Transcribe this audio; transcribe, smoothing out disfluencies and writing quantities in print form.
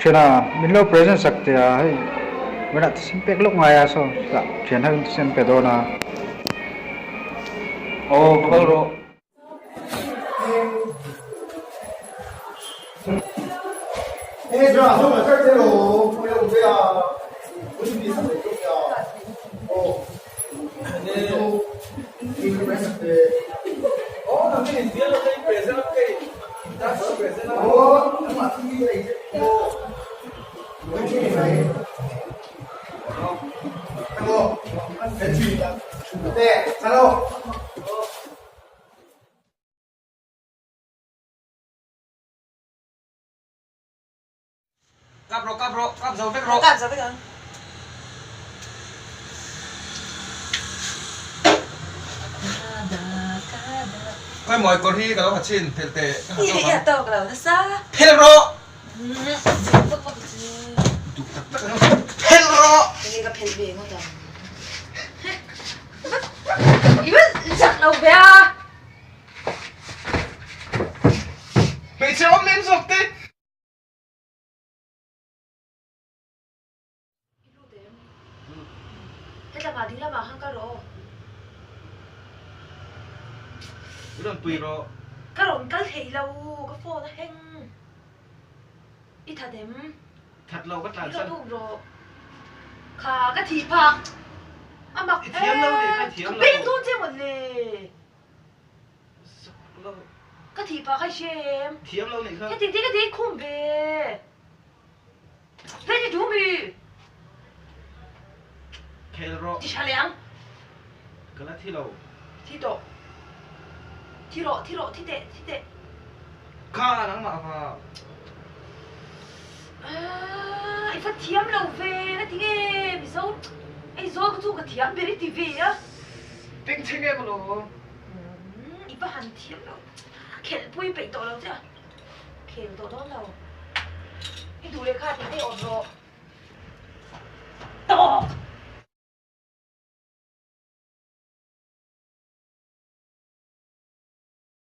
Thiana min lo present sak teh a hei vawiinah thisen pek lawk ngai a saw chutah thian ho in thisen pe dawn a. Aw va kal rawh. Kap rawh kap rawh kap zo vek rawh. Kap zo vek ang. Khawi mawi kawr hi ka lo ha chhin phelh teh ka ha tawk ang. I ha tawk lo nasa. Phelh rawh. Vak vak chu. Duh tak tak ang. Phelh rawh. Enge ka phelh ve ngawt ang. I va chak lo ve a. Hmeichhe awm lem zawk te. I lut em? Hetlangah ding lamah khan kal rawh aw. I rawn pui rawh. Ka rawn kal thei lo, ka phone a heng. I that em? That lo ka tlan san. I rawn um rawh. Kha ka thih phah. A mak I thiam lo nih kha i thiam lo. Ka beng dawn che mawn le. Zak lo. Ka thih phah kha i hria em? Thiam lo nih kha. Heti te ka ti khum ve. Hei ni du mi. Khel rawh. Ti tha leh ang. Ka la thi lo. Thi tawh. Thi rawh, thi rawh, thi teh, thi teh. Kha nangmah va. Ah, i va thiam lo ve, ka ti nge Mizo Aizawl ka chu ka thiam ber i ti ve a. Peng chhe nge maw lo. I va han thiam lo. Khelhpui peih tawh lo che a. Khel tawh dawn lo. I duh leh kha tih te awm rawh.